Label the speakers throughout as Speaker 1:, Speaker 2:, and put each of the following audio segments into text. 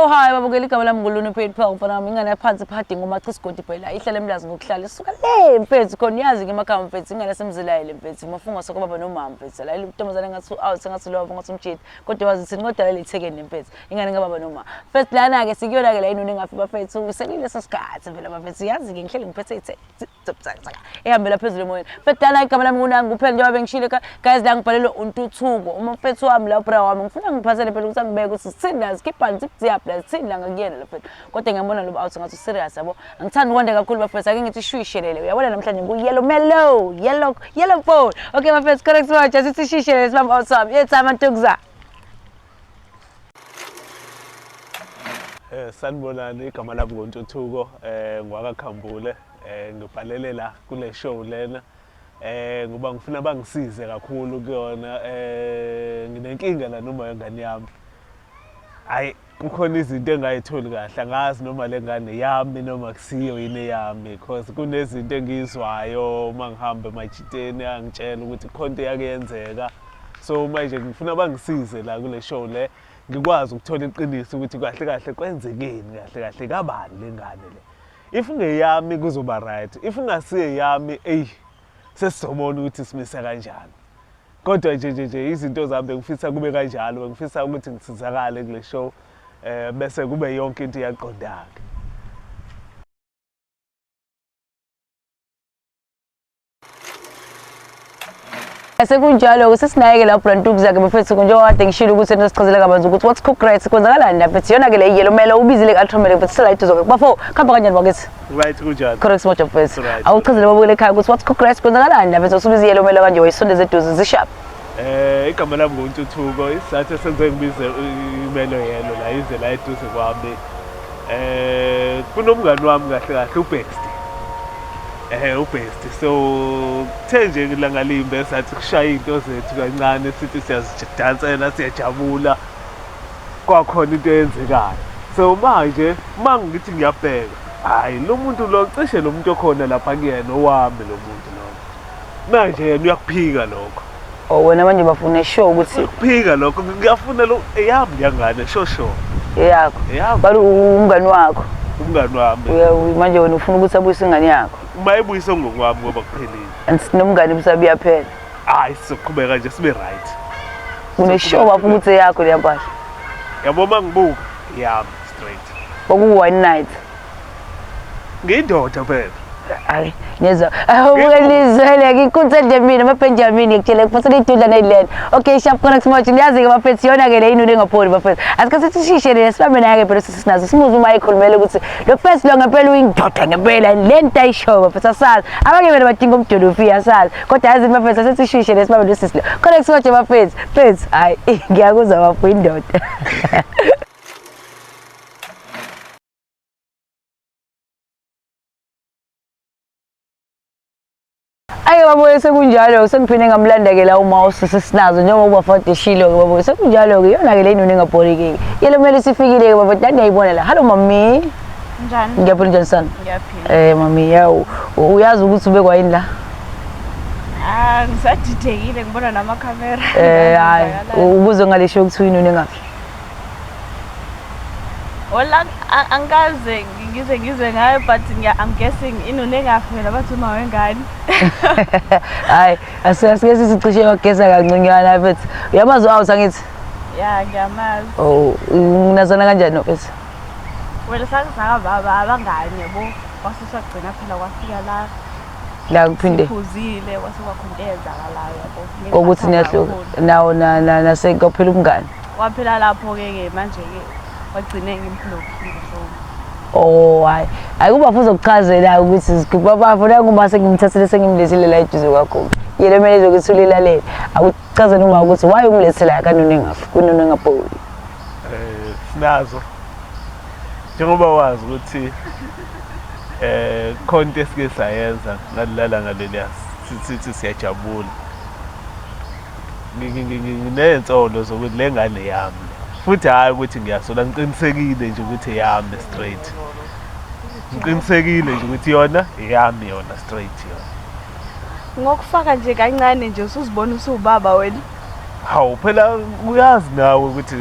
Speaker 1: Hello, hi babukeli, igama lami nguLuno Paid Pearl, mfana wami, ingane yaphansi phadi ngomacha isigodi phela ihlala emlazi ngokuhlala isuka le mfethu khona uyazi ke emakhaya mfethu, ingane yasemzilayile mfethu, mafunga sokubaba nomama mfethu, la intombazane ngathi u-out, ngathi lo ngathi umjidi, kodwa wazi thini kodwa leli ithekeni mfethu, ingane kababa nomama mfethu. Lana ke sikuyona ke la inoni engafi bafethu, sekuyileso sikhathi phela bafethu, yazi ke ngihleli ngiphethe ithe ehambela phezulu emoyeni mfethu. Lana igama lami ngunangi kuphela njengoba bengishilo guys, la ngibhalelwe uNtuthuko umfethu wami la, ubra wami, ngifuna ngiphathele phela ukuthi angibeke ukuthi sithini la, sikhiphani sibuziyaphi la, sithini la ngakuyena la mfethu, kodwa ngiyabona lo out ngathi serious yabo. Angithandi ukwanda kakhulu bafethu, ake ngithi shwishelele, uyabona namhlanje ngu-yellow mellow yellow yellow phone. Okay bafethu, correct manje asithi shishelele sibambe out wami yethu amantokuza.
Speaker 2: Sanibonani, igama lami nguNtuthuko ngwakaKhambule, ngibhalele la kule show lena ngoba ngifuna bangisize kakhulu kuyona. Nginenkinga la noma yengane yami, hayi kukhona izinto engayitholi kahle, angazi noma le ngane yami noma kusiyo yini eyami, because kunezinto engiyizwayo uma ngihamba emajiteni angitshela ukuthi khona into eyake yenzeka. So manje ngifuna bangisize la kule show le, ngikwazi ukuthola iqiniso ukuthi kahle kahle kwenzekeni, kahle kahle kabani le ngane le. If ngeyami kuzoba right, if ingasiye yami, eyi sesizobona ukuthi simise kanjani, kodwa nje nje nje izinto zami bengifisa kube kanjalo, bengifisa ukuthi ngisizakale kule show bese kube yonke into iyaqonda-ke.
Speaker 1: Sekunjalo-ke sesinaye-ke la uBrantukza-ke bafethu, njengoba kade ngishilo ukuthi nosichazela kabanzi ukuthi what's cook right, kwenzakalani la mfethu. Iyona-ke le yellow mele ubizile ku-Ultramel mfethu, sela eduze kwakhe bafo, kuhamba kanjani bakithi?
Speaker 2: Right, kunjani?
Speaker 1: Correct moja mfethu.
Speaker 2: Right.
Speaker 1: Awuchazele babukele ekhaya ukuthi what's cook right, kwenzakalani la mfethu, usubiza i-yellow mele kanje wayisondeza eduze zishap.
Speaker 2: Igama lami nguNtuthuko, isizathu esenze ngibize imelo yelo la ize la eduze kwami. Kunomngani wami kahle kahle uBestie. UBestie. So kuthe nje ilanga limbe sathi kushaya into zethu kancane, sithi siyazidansela siyajabula. Kwakhona into eyenzekayo. So manje uma ngithi ngiyabheka, hayi lo muntu lo cishe lo muntu okhona lapha kuyena owami lo muntu lo. Manje yena uyakuphika lokho.
Speaker 1: Oh wena manje bafuna sure ukuthi
Speaker 2: Ukuphika lokho, ngiyafuna lo eyami leyangane sho sho.
Speaker 1: Eyakho.
Speaker 2: Eyami.
Speaker 1: Bali umngani wakho.
Speaker 2: Umngani wami.
Speaker 1: Manje wena ufuna ukuthi abuyise ingane yakho.
Speaker 2: Uma ebuyise ngokwami ngoba kuphelile.
Speaker 1: And sinomngani busabuya phela.
Speaker 2: Hayi sizoqhubeka nje sibe right.
Speaker 1: Une-sure bafuna ukuthi eyakho leya mpahla.
Speaker 2: Yabo uma ngibuka yami straight.
Speaker 1: Kwaku one night.
Speaker 2: Ngiyindoda phela.
Speaker 1: Hayi ngiyezwa. Awubuke lizwele ngikuthe mina amaBenjamin ngikutshele kuphosela idudla nezilele. Okay sharp correct manje niyazi ke bafethu, yona ke le inuni engapholi bafethu. Asike sithi shishe le sibambe naye ke phela sisinazo simuze uma ekhulumela ukuthi lo first lo ngempela uyindoda ngempela le nto ayishoyo bafethu asazi. Abanye vele badinga umdolofi asazi. Kodwa yazi bafethu asithi shishe le sibambe lo sisi lo. Correct manje bafethu. Mfethu hayi ngiyakuzwa bafo indoda. Ake babuye sekunjalo sengiphinde ngamlanda-ke la uma usisi sinazo njengoba ubafade eshilo-ke babuye sekunjalo-ke iyona-ke le inoni engabhoriki-ke yelo kumele sifikile-ke bafode nani ngiyayibona la. Hallo mami.
Speaker 3: Njani?
Speaker 1: Ngiyaphila, njani sana?
Speaker 3: Ngiyaphila.
Speaker 1: Mami yawu uyazi ukuthi ubekwa yini la?
Speaker 3: Ah, ngisadidekile ngibona namakhamera.
Speaker 1: Hayi ukuze ngalisho ukuthi uyinoni engafi.
Speaker 3: Wala angikaze ngize ngizwe ngayo but I'm guessing inoni engafi phela bathi uma wengane.
Speaker 1: Hayi asike sisicishe wageza kanconywana mfethu. Uyamazi u-out angithi?
Speaker 3: Ya ngiyamazi.
Speaker 1: Oh, unazana kanjani no mfethu?
Speaker 3: Wena sake saba abangani yabo. Kwase sagcina phela kwafika la
Speaker 1: La kuphinde
Speaker 3: siphuzile kwase kwakhona into eyenzakalayo yabo.
Speaker 1: Kokuthi niyahluka nawo na na nase kwaphela ubungani.
Speaker 3: Waphela lapho ke ke manje ke wagcine ngimblockile so.
Speaker 1: Oh hayi. Hayi kuba futhi ukuchazela ukuthi baba ngoba sengimthathile sengimlethile la eduze kwakho. Yena kumele izokuthi ulilalele. Akuchazele uma ukuthi why umlethela kanoni engafi kunoni engabholi.
Speaker 2: Sinazo. Njengoba wazi ukuthi khona into esike sayenza ngalala ngaleliya sithi siyajabula. Nginey'nsolo zokuthi le ngane yami le. Futhi hhayi ukuthi ngiyasola, ngiqinisekile nje ukuthi eyami straight. Ngiqinisekile nje ukuthi yona eyami yona straight yona.
Speaker 3: Ngokufaka nje kancane nje usuzibona usuwubaba wena.
Speaker 2: Hawu phela uyazi nawe ukuthi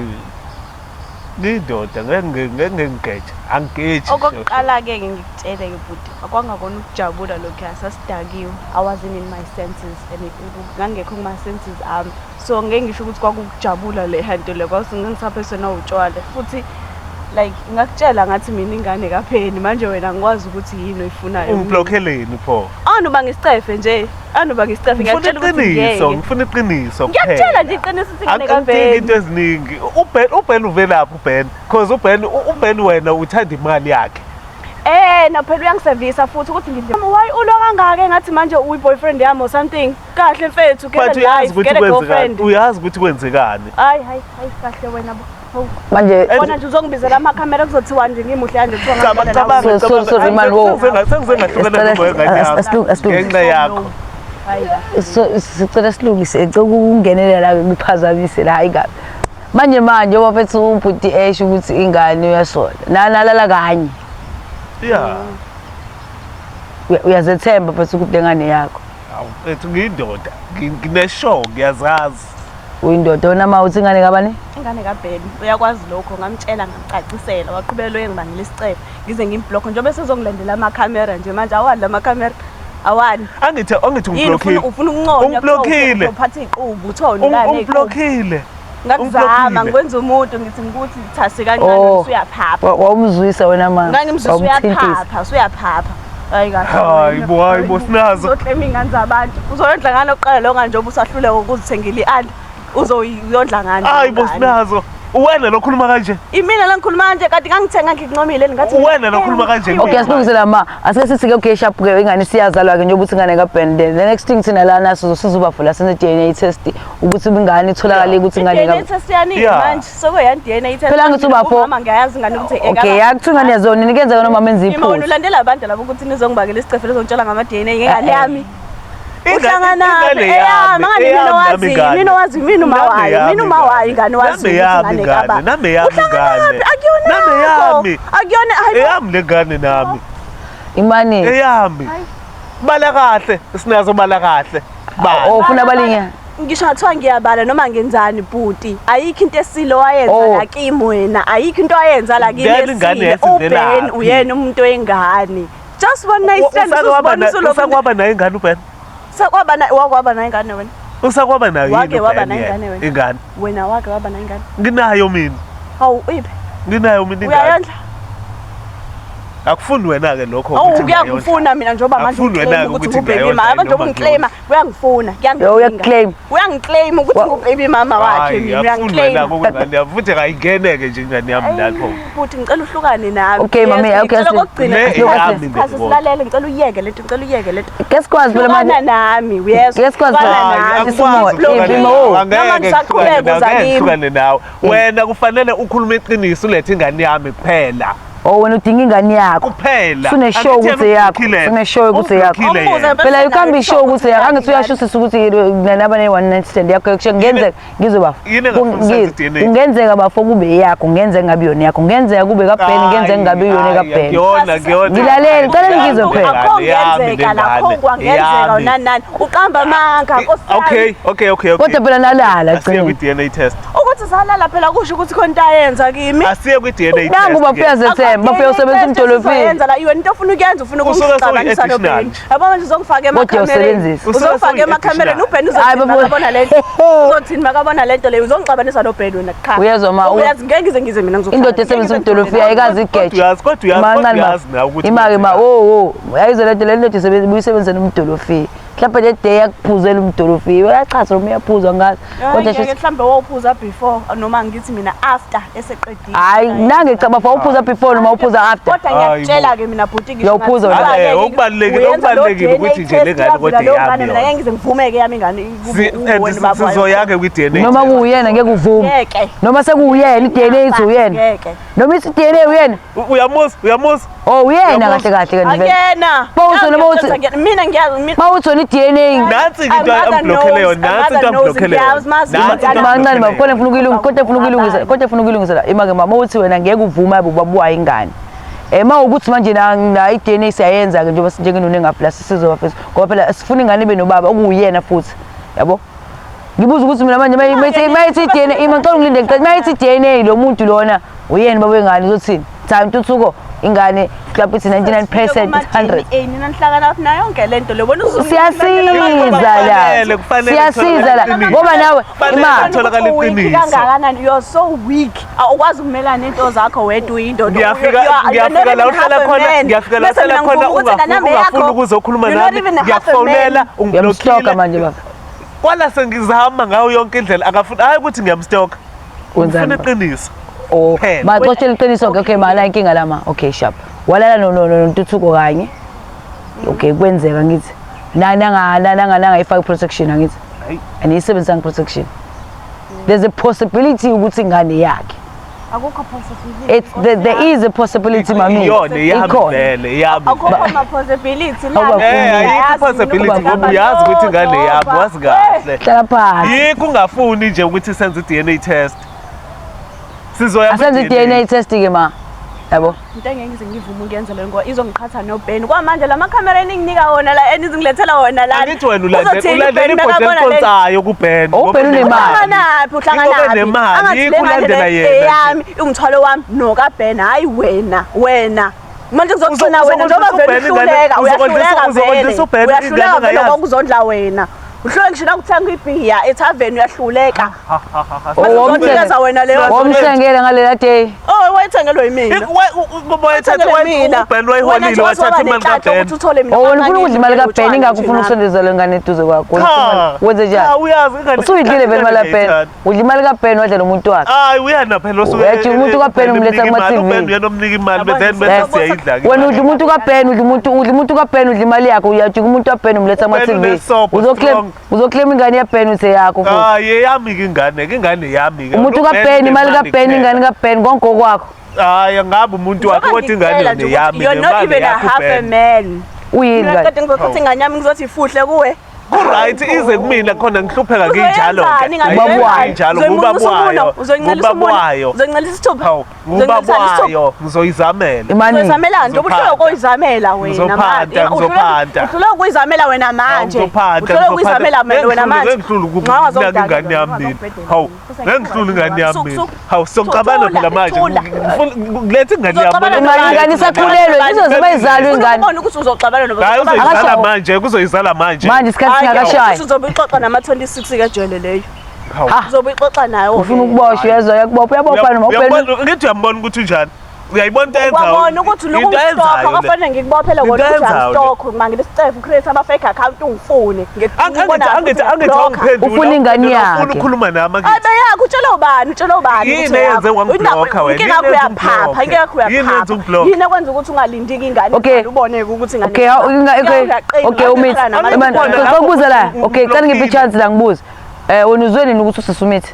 Speaker 2: Ngiyindoda, ngeke ngeke ngigeje, angigeji.
Speaker 3: Okokuqala-ke ke ngikutshele-ke bhuti, akwangakona ukujabula lokhuya, sasidakiwe. I wasn't in my senses and ngangekho kuma-senses ami. So ngeke ngisho ukuthi kwakukujabula le nto le, ngangisaphethwe nawutshwala. Futhi like ngakutshela ngathi mina ingane kapheni, manje wena ngikwazi ukuthi yini oyifunayo.
Speaker 2: Ungiblokheleni pho?
Speaker 3: Anuba ngisicefe nje, anuba ngisicefe,
Speaker 2: Ngifuna
Speaker 3: ngiyakutshela ukuthi
Speaker 2: iqiniso,
Speaker 3: ngeke.
Speaker 2: ngifuna iqiniso
Speaker 3: Ngiyakutshela
Speaker 2: kuphela.
Speaker 3: nje iqiniso ukuthi ingane
Speaker 2: Angidingi
Speaker 3: kaBheni.
Speaker 2: into eziningi. UBen uvelaphi uBen? Because uBen wena uthanda imali yakhe.
Speaker 3: Eh, na phela uyangisevisa futhi ukuthi ngidle. Why ulwa kangaka engathi manje uyi boyfriend yami or something? Kahle mfethu, get
Speaker 2: But
Speaker 3: a
Speaker 2: uyazi
Speaker 3: life,
Speaker 2: ukuthi
Speaker 3: get a
Speaker 2: kwenzekani.
Speaker 3: girlfriend.
Speaker 2: Uyazi ukuthi kwenzekani.
Speaker 3: Hayi hayi hayi kahle wena bo. Hawu.
Speaker 1: Manje
Speaker 3: Bona nje uzongibizela amakhamera kuzothiwa nje ngimuhle kanje kuthiwa
Speaker 2: Cabanga
Speaker 3: ngangibona nawe.
Speaker 2: cabanga.
Speaker 1: Sorry, man, wo.
Speaker 2: Sengize ngahlukana nomoya ngane yami.
Speaker 1: Asilungise.
Speaker 2: Ngenxa yakho.
Speaker 3: Hayi kahle.
Speaker 1: Sicela silungise, ngicela ukungenelela la ngiphazamise la, hayi kabi. Manje bafethu ubhuti esho ukuthi ingane uyasola. Nalala kanye.
Speaker 2: Yeah.
Speaker 1: Uyazethemba mfethu ukuthi lengane yakho.
Speaker 2: Awu mfethu ngiyindoda. Ngineshow ngiyazazi.
Speaker 1: Uyindoda wena ma uthi ingane kabani?
Speaker 3: Ingane kaBheni uyakwazi lokho, ngamtshela ngamcacisela, waqhubeka lo engibangela isicelo ngize ngimblock njengoba esezongilandela amakhamera nje manje awani la makhamera awani.
Speaker 2: Angithi angithi
Speaker 3: Yini
Speaker 2: ungiblockile.
Speaker 3: ufuna ukunconya
Speaker 2: Ungiblockile.
Speaker 3: uphatha iqubu uthona la nequbu.
Speaker 2: Ungiblockile.
Speaker 3: Ngakuzama
Speaker 2: Ungiblockile.
Speaker 3: ngikwenza umuntu ngithi ngikuthi thasi kancane
Speaker 1: Oh.
Speaker 3: usuyaphapha.
Speaker 1: Wawumzwisa wena ma.
Speaker 3: Ngangimzwisa
Speaker 1: Wawumthintisa.
Speaker 3: uyaphapha, usuyaphapha. Hayi kahle.
Speaker 2: Hayi bo, hayi bo, sinazo.
Speaker 3: Uzoklema ingane zabantu. Uzoyondla ngani oqala lo nganje njengoba usahluleka ukuzithengela i-under. Uzoyondla ngani?
Speaker 2: Hayi bo
Speaker 3: ingane?
Speaker 2: sinazo. Uwena lo khuluma kanje.
Speaker 3: Imina la ngikhuluma kanje kanti ngangithenga ngikuncomile ngathi
Speaker 2: Uwena lo khuluma kanje.
Speaker 1: Okay, asilungise la ma. Asike sithi ke okay sharp ke ingane siyazalwa ke njengoba uthi ingane kaBen. The next thing thina lana sizobavula senze DNA test ukuthi ingane itholakale ukuthi ingane
Speaker 3: DNA
Speaker 1: ka
Speaker 3: test yani
Speaker 2: Yeah.
Speaker 3: manje sokuyani DNA test.
Speaker 1: Phela ngithi ubafo-
Speaker 3: Mama ngiyayazi ingane ukuthi
Speaker 1: Okay, yakuthiwa ingane yazona nikenzeka noma menza
Speaker 3: Ima wena
Speaker 1: iphutha.
Speaker 3: ulandela abantu labo ukuthi nizongibangela isicefe lezongitshela ngama DNA ngengane
Speaker 1: Eh, eh.
Speaker 3: yami.
Speaker 2: Ingane-
Speaker 3: Uhlangana
Speaker 2: ingane
Speaker 3: eyami,
Speaker 2: yami,
Speaker 3: angani mina
Speaker 2: eyami nami
Speaker 3: wazi,
Speaker 2: ingane.
Speaker 3: mina wazi mina uma
Speaker 2: Nami
Speaker 3: wayo,
Speaker 2: eyami
Speaker 3: mina uma wayo
Speaker 2: ingane.
Speaker 3: ingane wazi
Speaker 2: Nami
Speaker 3: ukuthi
Speaker 2: eyami
Speaker 3: ingane
Speaker 2: ingane,
Speaker 3: kababa.
Speaker 2: nami eyami
Speaker 3: Uhlangana
Speaker 2: ingane.
Speaker 3: phi? Akuyona
Speaker 2: Nami
Speaker 3: yakho.
Speaker 2: eyami.
Speaker 3: Akuyona hayi.
Speaker 2: Eyami lengane nami.
Speaker 1: Imani.
Speaker 2: Eyami. Bala kahle, sinazo bala kahle. Bala.
Speaker 1: Oh, ufuna abalinye.
Speaker 3: Ngisho ngathiwa ngiyabala noma ngenzani bhuti, ayikho into esilo wayenza
Speaker 1: Oh.
Speaker 3: la kimi wena, ayikho into ayenza la kimi
Speaker 2: Then ingane
Speaker 3: esile. uBen
Speaker 2: yasivelaphi?
Speaker 3: uyena umuntu wengane. Just one night stand
Speaker 2: Usakwaba
Speaker 3: usuzibona usuloku
Speaker 2: usakwaba nayo ingane uBen.
Speaker 3: sakwaba na wakwaba nayo ingane wena.
Speaker 2: Usakwaba nayo yini
Speaker 3: Wake waba
Speaker 2: uBen
Speaker 3: nayo
Speaker 2: yena?
Speaker 3: ingane wena?
Speaker 2: Ingane.
Speaker 3: Wena wake waba nayo ingane.
Speaker 2: Nginayo mina.
Speaker 3: Hawu iphi?
Speaker 2: Nginayo mina ingane.
Speaker 3: Uyayondla?
Speaker 2: Akufuni wena ke lokho
Speaker 3: Awu
Speaker 2: ukuthi ngiyayondla.
Speaker 3: kuyangifuna mina njengoba manje
Speaker 2: Akufuni
Speaker 3: ungiclaim
Speaker 2: wena-ke
Speaker 3: ukuthi
Speaker 2: ukuthi
Speaker 3: ngu-baby
Speaker 2: ngiyayondla
Speaker 3: mama
Speaker 2: noma
Speaker 3: njengoba ungiclaima uyangifuna
Speaker 1: Yo, uyakuclaim.
Speaker 3: uyangiclaim ukuthi ngu-baby mama wakhe
Speaker 2: Hayi,
Speaker 3: mina
Speaker 2: akufuni wena
Speaker 3: uyangiclaim
Speaker 2: ukuthi ingane yami futhi ayingeneke nje ingane yami lapho.
Speaker 3: Bhuti ngicela uhlukane nami.
Speaker 1: Okay,
Speaker 3: Yes,
Speaker 1: mami, okay,
Speaker 3: ngicela okokugcina
Speaker 2: Le
Speaker 3: ngicela
Speaker 2: eyami
Speaker 3: sikhathi
Speaker 2: le.
Speaker 3: silalele ngicela uyeke lento ngicela uyeke lento.
Speaker 1: Ke sikwazi phela
Speaker 3: Hlukana
Speaker 1: manje.
Speaker 3: nami uyezwa.
Speaker 1: Ke sikwazi
Speaker 3: Hlukana
Speaker 1: phela.
Speaker 2: Hayi,
Speaker 3: nami.
Speaker 2: akukwazi
Speaker 1: Isimo-
Speaker 2: ukuhlukana
Speaker 1: Ima,
Speaker 2: nawe,
Speaker 1: oh.
Speaker 2: angeke
Speaker 3: Noma ngisaqhubeka
Speaker 2: ngihlukane nawe,
Speaker 3: uza
Speaker 2: angeke
Speaker 3: kimi.
Speaker 2: ngihlukane nawe. Wena kufanele ukhulume iqiniso ulethe ingane yami kuphela.
Speaker 1: Oh wena udinga ingane yakho.
Speaker 2: Kuphela.
Speaker 1: Sune-show
Speaker 2: Angithi
Speaker 1: ukuthi
Speaker 2: yena
Speaker 1: eyakho,
Speaker 2: ungiblockile.
Speaker 1: sune-show ukuthi eyakho.
Speaker 2: Ungiblockile
Speaker 3: Umbuze
Speaker 2: yena.
Speaker 1: Phela you can't be sure ukuthi yakho angithi uyasho ukuthi naba ne one night stand yakho kusho kungenzeka ngizwe bafo.
Speaker 2: Yini engafuni senze i-DNA?
Speaker 1: Kungenzeka bafo kube eyakho, kungenzeka ngabe yona yakho, kungenzeka kube kaBhen, kungenzeka ngabe yona
Speaker 2: Hayi,
Speaker 1: kaBhen.
Speaker 2: akuyona, akuyona.
Speaker 1: Ngilalele, ngicela ngizwe phela.
Speaker 3: Akho
Speaker 2: Yami
Speaker 3: kungenzeka la,
Speaker 2: lengane,
Speaker 3: akho kwangenzeka
Speaker 2: yami.
Speaker 3: nani nani. Uqamba amanga Nkosi yami.
Speaker 2: Okay, okay, okay, okay.
Speaker 1: Kodwa phela nalala
Speaker 2: Asiye
Speaker 1: gcina.
Speaker 2: kwi-DNA test.
Speaker 3: Ukuthi salala phela kusho ukuthi khona into ayenza kimi.
Speaker 2: Asiye kwi-DNA test.
Speaker 1: Nangu bafo
Speaker 2: ke.
Speaker 1: uyazethemba, bafo uyosebenzisa umdolofini.
Speaker 3: Yenza la iwe into ofuna ukuyenza ufuna
Speaker 2: Usuke
Speaker 3: ukungixabanisa
Speaker 2: sewuyi-additional
Speaker 3: noBen.
Speaker 2: nje.
Speaker 3: Yabo manje uzongifaka
Speaker 1: Kodwa
Speaker 3: emakhamereni.
Speaker 1: uyawusebenzisa.
Speaker 2: Usuke
Speaker 3: Uzongifaka emakhamereni
Speaker 2: sewuyi-additional.
Speaker 3: uBen
Speaker 1: Hayi,
Speaker 3: uzothini
Speaker 1: bafo.
Speaker 3: makabona lento. Uzothini makabona lento leyo uzongixabanisa noBen wena qha.
Speaker 1: Uyezwa ma,
Speaker 3: Uyazi ngeke ngize ngize mina ngizokuhlala.
Speaker 1: Indoda esebenzisa umdolofi ayikazi igeje.
Speaker 2: Kodwa uyazi, kodwa uyazi, kodwa
Speaker 1: Mancane
Speaker 2: uyazi nawe ukuthi
Speaker 1: Imake ma
Speaker 2: kwenzekani.
Speaker 1: oh oh ayizwe lento le ndoda isebenza ibuyisebenzisa nomdolofi. Mhlawumbe le day yakuphuzela umdolofi. Uyachaza noma uyaphuza ngazi.
Speaker 3: Kodwa
Speaker 1: Kodwa
Speaker 3: ngeke
Speaker 1: nje
Speaker 3: mhlambe wawuphuza before noma ngithi mina after eseqedile.
Speaker 1: hayi nange cha bafo uphuza before noma uphuza after.
Speaker 3: Kodwa ngiyakutshela ke mina bhuti ngisho
Speaker 1: Uyawuphuza wena.
Speaker 3: ngathiwa-ke
Speaker 2: Eh, okubalulekile-
Speaker 3: uyenza lo
Speaker 2: okubalulekile
Speaker 3: DNA
Speaker 2: ukuthi nje
Speaker 3: test,
Speaker 2: le ngane
Speaker 3: uyavula
Speaker 2: kodwa
Speaker 3: leyo
Speaker 2: eyami
Speaker 3: ngane, mina
Speaker 2: yona.
Speaker 3: ngeke ngize ngivumeke yami ingane kube
Speaker 2: And
Speaker 3: uwena ubaba wayo.
Speaker 2: sizoya-ke kwi-DNA
Speaker 1: Noma
Speaker 2: test.
Speaker 1: kuwuyena ngeke uvume.
Speaker 3: Ngeke.
Speaker 1: Noma sekuwuyena i-DNA ithi uyena.
Speaker 3: Ngeke.
Speaker 1: Noma ithi i-DNA uyena.
Speaker 2: Uyamuza, uyamuza.
Speaker 1: Oh uyena
Speaker 2: Uyabona?
Speaker 1: kahle kahle kanti vele.
Speaker 3: Akuyena.
Speaker 1: Bawuthi noma uthi-
Speaker 3: Mina ngiyazi mina
Speaker 1: Mawuthi wena i-DNA
Speaker 2: Nansi into
Speaker 3: My mother
Speaker 2: amblockele
Speaker 3: knows,
Speaker 2: yona,
Speaker 3: my
Speaker 2: nansi
Speaker 3: mother
Speaker 2: into
Speaker 3: knows,
Speaker 2: amblockele yona.
Speaker 3: ngiyazi, mazi
Speaker 2: Nansi into
Speaker 3: ingane.
Speaker 1: mancane
Speaker 2: amblockele
Speaker 1: baba khona ngifuna ukuyilungisa kodwa ngifuna ukuyilungisa kodwa ngifuna ukuyilungisa la imake mama uthi wena ngeke uvume abe ubaba ingane eh mawukuthi manje na na i-DNA siyayenza ke njengoba njengenone ngafla sizoba first ngoba phela sifuna ingane ibe nobaba okuwuyena futhi yabo. Ngibuza ukuthi mina manje mayithi DNA, ima ngicela ungilinde ngicela mayithi DNA lo muntu lona uyena baba wengane uzothini? Cha, intuthuko ingane mhlawumbe ithi 99% 100.
Speaker 3: Eh, nina nihlangana phi nayo yonke lento le wena?
Speaker 1: Siyasiza la.
Speaker 2: Kufanele, kufanele
Speaker 1: Siyasiza la.
Speaker 2: kutholakale
Speaker 1: Ngoba nawe
Speaker 2: Kufanele
Speaker 1: ima
Speaker 2: kutholakale iqiniso.
Speaker 3: Kangakanani? You are so weak, awukwazi ukumelana nento zakho wedwa, uyindoda.
Speaker 2: Ngiyafika la uhlala khona, ngiyafika la uhlala khona, ungafuni ukuzokhuluma nami, ngiyakufonela,
Speaker 1: Uyamstalka
Speaker 2: ungiblockile.
Speaker 1: manje baba.
Speaker 2: Kwala sengizama ngayo yonke indlela, akafuni. Hayi ukuthi ngiyamstalka.
Speaker 1: Wenzani
Speaker 2: Ngifuna
Speaker 1: baba?
Speaker 2: iqiniso.
Speaker 1: Oh,
Speaker 2: Phela.
Speaker 1: maxoshela iqiniso ke. Okay, mala inkinga lama. Okay, sharp. Walala no no no Ntuthuko kanye. Okay, kwenzeka ngithi. Na nanga nanga nanga ifake protection angithi.
Speaker 2: Hayi.
Speaker 1: Aniyisebenzisanga protection. There's a possibility ukuthi ingane yakhe.
Speaker 3: Akukho possibility.
Speaker 1: It's there is a possibility, mami.
Speaker 2: Iyona iyami
Speaker 1: Ikhona.
Speaker 2: vele, iyami.
Speaker 3: Akukho ma possibility la.
Speaker 1: Awuba-
Speaker 2: Eh, ayikho possibility ngoba uyazi ukuthi ingane yami, wazi kahle.
Speaker 1: Hlala phansi.
Speaker 2: Yikho ungafuni nje ukuthi senze i-DNA test. Sizoya
Speaker 1: Asenze i-DNA test ke ma. Yabo.
Speaker 3: Into engeke ngize ngivume ukuyenza leyo ngoba izongiqhatha noBen. Kwamanje la makhamera eninginika wona la, enizingilethela wona la.
Speaker 2: Angithi wena ulandela ibhodlela eliphonsayo kuBen.
Speaker 1: Oh, uBen unemali.
Speaker 3: Uhlanganaphi? Uhlanganaphi?
Speaker 2: Nemali,
Speaker 3: Angathi le
Speaker 2: yikho
Speaker 3: ngane
Speaker 2: ulandela
Speaker 3: le
Speaker 2: yena nje.
Speaker 3: eyami, umthwalo wami nokaBen, hayi wena, wena. Manje kuzogcina wena njengoba vele uhluleka, uyahluleka vele.
Speaker 2: Uzokondlisa uBen
Speaker 3: Uyahluleka
Speaker 2: ingane
Speaker 3: vele
Speaker 2: ongayazi.
Speaker 3: ngokuzondla wena. Uhluleka ngisho nakuthenga ibhiya ethaveni, uyahluleka.
Speaker 1: Oh,
Speaker 3: Uzonikeza wena leyo.
Speaker 1: Womthengela ngalela day.
Speaker 3: Oh, wayethengelwe yimina.
Speaker 2: Ngoba wayethatha
Speaker 3: Wayethengelwe mina.
Speaker 2: uBen
Speaker 3: Wena
Speaker 2: wayiholile
Speaker 3: nje
Speaker 2: wathatha
Speaker 3: wazoba
Speaker 2: imali
Speaker 3: nenhlanhla
Speaker 2: kaBen.
Speaker 3: ukuthi uthole mina.
Speaker 1: Oh, wena ufuna ukudla imali kaBen,
Speaker 3: Utshwala
Speaker 1: ingakho
Speaker 3: nje
Speaker 1: ufuna
Speaker 3: nami.
Speaker 1: ukusondeza le ngane eduze kwakho.
Speaker 2: Cha.
Speaker 1: Wenze
Speaker 2: Cha,
Speaker 1: njani?
Speaker 2: uyazi ingane.
Speaker 1: Usuyidlile vele imali
Speaker 2: ingane
Speaker 1: kaBen.
Speaker 2: ngiyayithanda.
Speaker 1: Udla imali kaBen wadla nomuntu wakhe.
Speaker 2: Hayi, uyana phela osuke
Speaker 1: Uyathi umuntu kaBen umletha
Speaker 2: emnika imali,
Speaker 1: kuma-TV.
Speaker 2: uBen uyena omnika imali
Speaker 3: Yabona,
Speaker 2: then bese
Speaker 3: yabona.
Speaker 2: siyayidla-ke
Speaker 1: Wena
Speaker 2: imali.
Speaker 1: udla umuntu kaBen, udla umuntu, udla umuntu kaBen, udla imali yakho, uyajika umuntu kaBen umletha
Speaker 2: uBen
Speaker 1: kuma-TV.
Speaker 2: unesobho,
Speaker 1: Uzoclaim
Speaker 2: strong.
Speaker 1: uzoclaim ingane yaBen uthi yakho futhi.
Speaker 2: Hayi, eyami-ke ingane, ke ingane yami-ke.
Speaker 1: Umuntu
Speaker 2: Uben
Speaker 1: kaBen, imali
Speaker 2: unemali
Speaker 1: kaBen,
Speaker 2: kuphela.
Speaker 1: ingane kaBen, konke okwakho.
Speaker 2: Hayi, angabe umuntu wakhe
Speaker 3: Njengoba
Speaker 2: kodwa ingane
Speaker 3: ngikutshela
Speaker 2: yona
Speaker 3: nje
Speaker 2: eyami
Speaker 3: ukuthi you're not
Speaker 2: nemali
Speaker 3: even a
Speaker 2: yakho
Speaker 3: half a
Speaker 2: uBen.
Speaker 3: man.
Speaker 1: Uyini
Speaker 3: Mina
Speaker 1: kanti?
Speaker 3: kade ngizothatha ingane yami ngizothi ifuhle kuwe.
Speaker 2: Ku-right, ize kumina khona ngihlupheka nginjalo-ke.
Speaker 3: Uzoyenzani ingane?
Speaker 1: Ubaba
Speaker 3: Uzoyenzani?
Speaker 1: wayo.
Speaker 2: Nginjalo,
Speaker 3: Uzoyincelisa
Speaker 2: ngubaba
Speaker 3: umuno?
Speaker 2: wayo.
Speaker 3: Uzoyincelisa
Speaker 2: Ngubaba
Speaker 3: umuno?
Speaker 2: wayo.
Speaker 3: Uzoyincelisa isithupha?
Speaker 2: Hawu, ngubaba
Speaker 3: Uzoyincelisa isithupha?
Speaker 2: wayo, ngizoyizamela.
Speaker 1: Imani.
Speaker 3: Uzoyizamelani? Njengoba uhluleka
Speaker 2: Ngizophanda.
Speaker 3: ukuyizamela wena
Speaker 2: Ngizophanda,
Speaker 3: manje.
Speaker 2: ngizophanda.
Speaker 3: Uhluleka ukuyizamela wena manje.
Speaker 2: Ngizophanda,
Speaker 3: Uhluleka ukuyizamela
Speaker 2: ngizophanda.
Speaker 3: wena manje.
Speaker 2: Ngihlule ukunaka ingane yami mina. Hawu, ngihlule ingane yami mina. Hawu, sokuxabana phela manje. Ngilethe ingane yami.
Speaker 3: Uzoxabana
Speaker 1: Imali
Speaker 3: nobani?
Speaker 1: ingane isakhulelwe, izoze bayizalwe ingane.
Speaker 3: Ubona ukuthi uzoxabana noba
Speaker 2: Hayi,
Speaker 3: uzoxabana.
Speaker 2: uzoyizala
Speaker 1: Akashawo.
Speaker 2: manje, kuzoyizala manje.
Speaker 1: Manje isikhathi
Speaker 3: Hayi,
Speaker 1: singakashayi.
Speaker 3: ukuthi uzobe uxoxa nama-26 kejele leyo.
Speaker 2: Hawu.
Speaker 1: Ha.
Speaker 3: Uzobe uxoxa nayo.
Speaker 1: Ufuna ukuboshwa, uyezwa, uyakubopha, uyabopha noma uBen.
Speaker 2: Ngithi uyambona ukuthi unjani. Uyayibona into ayenzayo.
Speaker 3: Wabona ukuthi
Speaker 2: Into ayenzayo
Speaker 3: lokungistokha
Speaker 2: le.
Speaker 3: kwafanele ngikubophele
Speaker 2: Into
Speaker 3: kona ukuthi
Speaker 2: ayenzayo le.
Speaker 3: uyangistokha manje lesicefe ucreate ama-fake account ungifune.
Speaker 2: Angithi awungiphendula.
Speaker 1: Ufuna ingane
Speaker 2: Ufuna
Speaker 1: yakhe.
Speaker 2: ukukhuluma nami
Speaker 3: Ayi
Speaker 2: angithi.
Speaker 3: beyakho, utshela ubani, utshela ubani
Speaker 2: Yini
Speaker 3: ukuthi
Speaker 2: eyenze
Speaker 3: eyakho?
Speaker 2: wangiblocka wena?
Speaker 3: Inkinga yakho
Speaker 2: Yini eyenza
Speaker 3: uyaphapha,
Speaker 2: ungibhlokhe?
Speaker 3: inkinga yakho
Speaker 2: Yini eyenza
Speaker 3: uyaphapha.
Speaker 2: ungibhlokhe?
Speaker 3: Yini ekwenza ukuthi ungalindiki ingane
Speaker 1: Okay.
Speaker 3: izale ubone ukuthi ingane
Speaker 1: Okay, how okay. Okay, umithi.
Speaker 2: Angikubona
Speaker 1: Man,
Speaker 2: lapho
Speaker 1: kubuza la.
Speaker 2: ukuthi
Speaker 1: Okay, cela ngiphe
Speaker 2: ungiblockile.
Speaker 1: chance la ngibuze. Eh, wena uzwe nini ukuthi usisumithi?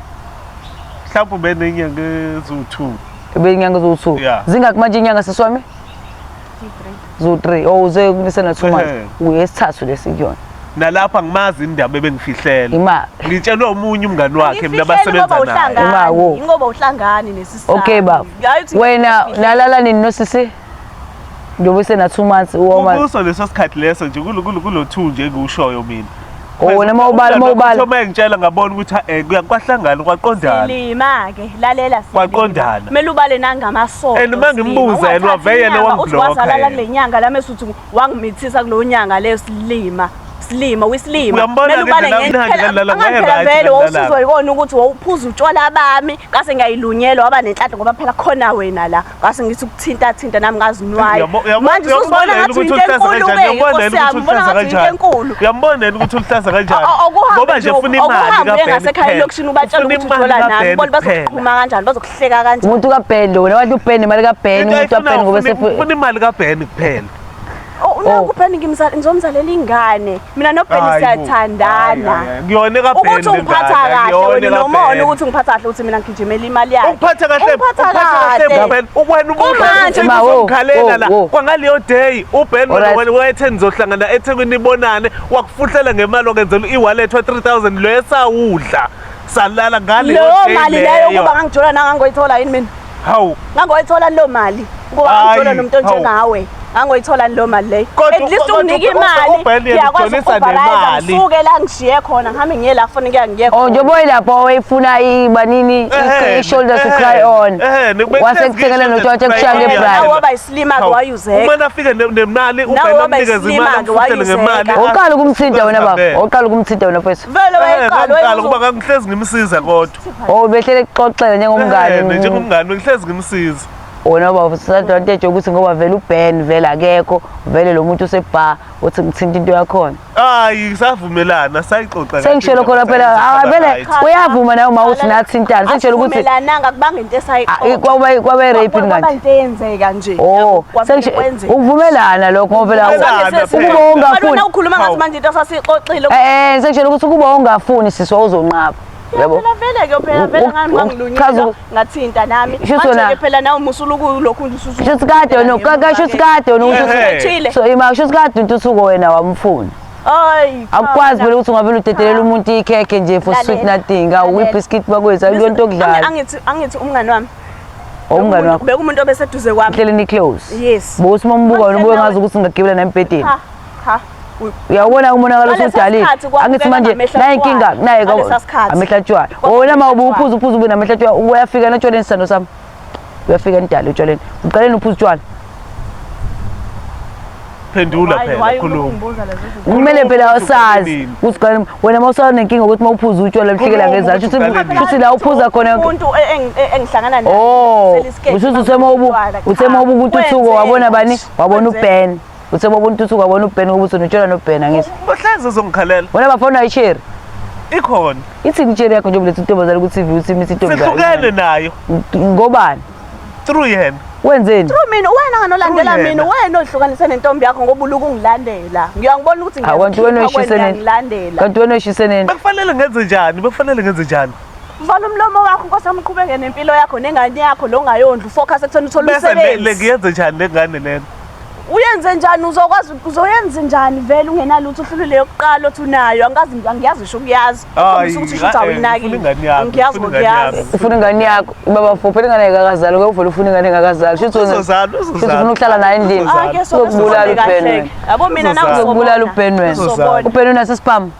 Speaker 2: Mhlawumbe ube nenyanga eziwu-2.
Speaker 1: Beyinyanga eziwu-2.
Speaker 2: Yeah.
Speaker 1: Zingaki manje inyanga sisiwami? Ziwu-3. Oh, uze kunisena 2 months.
Speaker 2: Ehhe.
Speaker 1: Uyesithathu lesi kuyona.
Speaker 2: Nalapha ngimazi indaba ebengifihlela.
Speaker 1: Ima.
Speaker 2: Ngitshelwe omunye umngani wakhe mina abasebenza naye.
Speaker 1: Ima, wo.
Speaker 3: Ingoba uhlangani nesisami.
Speaker 1: Okay baba. Wena nalala nini nosisi? Njengoba usena 2 months, uwoma.
Speaker 2: Kuso leso sikhathi leso nje kulo 2 nje engiwushoyo mina.
Speaker 1: Oh, wena mawubala mawubala.
Speaker 2: Uma engitshela ngabona ukuthi eh kwahlangana kwaqondana.
Speaker 3: Silima ke, lalela silima.
Speaker 2: Kwaqondana.
Speaker 3: Kumele ubale nangamasonto.
Speaker 2: And uma ngimbuza yena wavele yena wangiblocka
Speaker 3: Wazalala
Speaker 2: yena.
Speaker 3: kule nyanga la mase uthi wangimithisa kuleyo nyanga leyo silima. Silima, uyisilima.
Speaker 2: Uyambona
Speaker 3: Kumele ubale
Speaker 2: ke nje la
Speaker 3: ngendlela-
Speaker 2: mnandi la
Speaker 3: Angathi
Speaker 2: ngaye
Speaker 3: phela
Speaker 2: right
Speaker 3: vele
Speaker 2: la
Speaker 3: wawusizwa yikona ukuthi wawuphuza utshwala bami ngase ngiyayilunyelwa waba nenhlanhla ngoba phela khona wena la ngase ngithi ukuthinta thinta nami ngazinwayo. Manje usuzibona ngathi
Speaker 2: ukuthi
Speaker 3: into
Speaker 2: uluhlaza
Speaker 3: enkulu
Speaker 2: kanjani,
Speaker 3: ke,
Speaker 2: uyambona
Speaker 3: Nkosi yami,
Speaker 2: yena ukuthi
Speaker 3: ubona
Speaker 2: uluhlaza
Speaker 3: ngathi into
Speaker 2: kanjani.
Speaker 3: enkulu.
Speaker 2: Uyambona yena ukuthi uluhlaza kanjani.
Speaker 3: Okuhambe
Speaker 2: Ngoba nje ufuna imali
Speaker 3: okuhambe uye
Speaker 2: kaBen
Speaker 3: ngasekhaya
Speaker 2: kuphela.
Speaker 3: elokishini ubatshela
Speaker 2: Ufuna
Speaker 3: ukuthi
Speaker 2: imali
Speaker 3: ujola nami,
Speaker 2: kaBen
Speaker 3: ubone
Speaker 2: kuphela.
Speaker 3: bazokuxhuma kanjani, bazokuhleka kanjani.
Speaker 1: Umuntu kaBen lo, wena wadla uBen imali kaBen,
Speaker 2: Into
Speaker 1: umuntu kaBen
Speaker 2: ayifuna
Speaker 1: ngoba sefu
Speaker 2: ufuna imali kaBen kuphela.
Speaker 3: Oh, nangu uBen ngizomzalela ingane. Mina noBen
Speaker 2: Hayi bo. Hayi,
Speaker 3: siyathandana.
Speaker 2: hayi, hayi. Kuyona kaBen
Speaker 3: Ukuthi ungiphatha
Speaker 2: lengane,
Speaker 3: kahle
Speaker 2: akuyona
Speaker 3: wena nomona
Speaker 2: kaBen.
Speaker 3: ukuthi ungiphatha kahle uthi mina ngigijimela imali yakhe.
Speaker 2: Ukuphatha kahle,
Speaker 3: Ungiphatha
Speaker 2: ukuphatha kahle
Speaker 3: kahle.
Speaker 2: Ben. Wena
Speaker 3: Kumanje-
Speaker 1: Ma, wo,
Speaker 2: ubukhalela la.
Speaker 1: wo, wo.
Speaker 2: Kwangaleyo day uBen
Speaker 1: Alright.
Speaker 2: wena wayethe nizohlangana eThekwini nibonane, wakufuhlela ngemali wakenzela i-wallet wa 3000 lo esawudla. Salala ngaleyo
Speaker 3: Leyo
Speaker 2: day
Speaker 3: mali leyo kuba ngangijola nangangoyithola yini mina?
Speaker 2: Hawu.
Speaker 3: Ngangoyithola leyo mali kuba
Speaker 2: Hayi,
Speaker 3: ngangijola nomuntu
Speaker 2: hawu.
Speaker 3: onjengawe. Angoyithola leyo mali leyo.
Speaker 2: Kodwa
Speaker 3: At least
Speaker 2: kodwa
Speaker 3: unginike imali.
Speaker 2: uBen yena
Speaker 3: Ngiyakwazi
Speaker 2: ugcwalisa
Speaker 3: ukubhalayiza
Speaker 2: nemali.
Speaker 3: ngisuke la ngishiye khona ngihambe ngiye la kufanele ngiye ngiye
Speaker 1: Oh
Speaker 3: khona.
Speaker 1: njengoba oyilapho wayefuna ibanini i-shoulder to cry on. Wasekuthengela notshwala kushaya ngebrand.
Speaker 3: Nawe waba yisilima-ke wayuzeka.
Speaker 2: Uma nafike nemali
Speaker 3: Nawe
Speaker 2: uBen
Speaker 3: waba
Speaker 2: amnikeze imali
Speaker 3: yisilima-ke,
Speaker 2: amfuthele ngemali.
Speaker 3: wayuzeka.
Speaker 1: Uqala ukumthinta wena baba.
Speaker 2: Azihambele.
Speaker 1: Uqala ukumthinta wena mfethu.
Speaker 3: Vele wayeqala
Speaker 2: Ngaqala kuba
Speaker 3: wayebuza
Speaker 2: ngangihlezi ngimsiza kodwa.
Speaker 1: Oh behlele kuxoxela njengomngani.
Speaker 2: Njengomngani bengihlezi ngimsiza.
Speaker 1: Wona baba usadvantage ukuthi ngoba vele uBen vele akekho, vele lo muntu usebha uthi ngithinta into yakhona.
Speaker 2: Hayi savumelana sayixoxa kahle
Speaker 1: Sengishelo khona
Speaker 2: indaba,
Speaker 1: phela
Speaker 2: sayixoxa
Speaker 1: ah, vele
Speaker 2: right.
Speaker 1: uyavuma nawe uma uthi nathintana. Sengishelo ukuthi
Speaker 3: Asivumelananga kubanga into
Speaker 1: ah,
Speaker 3: esayixoxa.
Speaker 1: kwaba rape
Speaker 3: Kwaba
Speaker 1: kanti.
Speaker 3: into eyenzeka nje.
Speaker 1: Oh,
Speaker 3: Kwavele
Speaker 1: sengisho
Speaker 3: kwenzeka.
Speaker 1: ukuvumelana lokho ngoba phela
Speaker 2: Ukuvumelana phela.
Speaker 1: ukuba ungafuni.
Speaker 3: Wena ukhuluma ngathi
Speaker 2: Hawu.
Speaker 3: manje into sasiyixoxile.
Speaker 1: Sengishelo ukuthi ukuba ungafuni sisi wawuzonqaba. Yabo.
Speaker 3: Phela vele ke phela vele
Speaker 1: Chaza
Speaker 3: ngangilunyelwa ngathinta nami.
Speaker 1: Shuthi wena-
Speaker 3: Manje ke phela nawe musuluku lokhu nje ususu.
Speaker 1: Shuthi kade wena shuthi kade wena
Speaker 2: Ehhe.
Speaker 1: So ima shuthi kade intuthuko wena wamfuna.
Speaker 3: Hayi.
Speaker 1: Akukwazi phela ukuthi ungavele udedelela umuntu ikhekhe nje for sweet
Speaker 3: Lalela.
Speaker 1: nothing. Awu
Speaker 3: Lalela.
Speaker 1: ibiscuit bakwethu akuyonto okudlala.
Speaker 3: Angithi angithi umngani wami.
Speaker 1: Umngani wakho.
Speaker 3: Beka umuntu obeseduze kwami.
Speaker 1: Hlele ni close.
Speaker 3: Yes.
Speaker 1: Bothi uma umbuka wena ubuke
Speaker 3: Manje
Speaker 1: ngazi ukuthi ngingagibela nembhedeni.
Speaker 3: Ha. Ha.
Speaker 1: Uyawubona umonakalo
Speaker 3: Ngalesa
Speaker 1: usudalile.
Speaker 3: sikhathi kwakubeka
Speaker 1: Angithi manje
Speaker 3: ngamehlo
Speaker 1: nayi inkinga
Speaker 3: atshwala.
Speaker 1: naye
Speaker 3: Ngalesa sikhathi.
Speaker 1: amehlo atshwala.
Speaker 3: Kwakubeka
Speaker 1: Wena ma
Speaker 3: atshwala.
Speaker 1: uphuza uphuza ube namehlo atshwala uyafika natshwaleni sithando sami. Uyafika nidala utshwaleni. Uqaleni uphuza utshwala.
Speaker 2: Phendula
Speaker 3: Why-
Speaker 2: phela
Speaker 3: why
Speaker 2: khuluma.
Speaker 3: ukungibuza lezo zinto?
Speaker 1: Kumele phela
Speaker 2: Khuluma ukuthi
Speaker 1: usazi
Speaker 2: uqale nini.
Speaker 1: ukuthi uqale wena uma usanenkinga ukuthi uma uphuza utshwala buhlekela
Speaker 2: Khuluma
Speaker 1: ngezansi.
Speaker 2: ukuthi uqale nini.
Speaker 1: Shuthi la uphuza khona
Speaker 3: umuntu engihlangana naye.
Speaker 1: Oh,
Speaker 3: sele isiketi,
Speaker 1: ushuthi usemobu
Speaker 3: utshwala, cha.
Speaker 1: usemobu kuntuthuko wabona bani? Wabona
Speaker 3: Kwenzeka.
Speaker 1: uBen. Usemobu untuthuko wabona uBen ngoba usunotshwala noBen angithi.
Speaker 2: Bahlezi ezongikhalela.
Speaker 1: Wena bafona icherry.
Speaker 2: Ikhona.
Speaker 1: Ithini icherry yakho njengoba lethu intombazane ku TV uthi imithi
Speaker 2: Sihlukene
Speaker 1: intombazane.
Speaker 2: nayo
Speaker 1: Ngobani?
Speaker 2: through yena.
Speaker 1: Wenzeni?
Speaker 3: True mina wena nganolandela
Speaker 2: True
Speaker 3: mina
Speaker 2: yena.
Speaker 3: wena ohlukanise nentombi yakho ngoba uluku ungilandela. Ngiyangibona ukuthi
Speaker 1: Hawu kanti wena
Speaker 3: ngiyakukhipha
Speaker 1: oyishise
Speaker 3: kwena
Speaker 1: nini?
Speaker 3: uyangilandela.
Speaker 1: Kanti wena oyishise nini?
Speaker 2: Bekufanele ngenze njani? Bekufanele ngenze njani?
Speaker 3: Vala umlomo wakho Nkosi yami uqhubeke nempilo yakho nengane yakho lo ongayondli ufocus ekutheni uthole
Speaker 2: Bese le le
Speaker 3: umsebenzi.
Speaker 2: ngiyenze njani lengane lena?
Speaker 3: Uyenze njani uzokwazi uzoyenza njani vele ungenalutho uhlulile yokuqala othi unayo angazi angiyazi ngisho ukuyazi.
Speaker 2: Hayi,
Speaker 3: Ukhombisa ukuthi usho ukuthi
Speaker 2: eh,
Speaker 3: awuyinakile.
Speaker 2: ngifuna ingane yami,
Speaker 3: Angiyazi
Speaker 2: ngifuna ingane
Speaker 3: ngokuyazi.
Speaker 2: yami.
Speaker 1: Ufuna ingane yakho. Baba fo phela ingane engakazali ngeke uvele ufuna ingane engakazali. Shuthi wena
Speaker 2: Uzozala,
Speaker 1: shuthi
Speaker 2: uzozala.
Speaker 1: ufuna ukuhlala naye endlini.
Speaker 2: Uzozala.
Speaker 3: Ake so
Speaker 1: Uzokubulala uBen wena.
Speaker 3: Yabo mina nawe
Speaker 2: Uzozala.
Speaker 1: Uzokubulala uBen wena.
Speaker 2: Uzozala.
Speaker 1: uBen unaso isibhamu.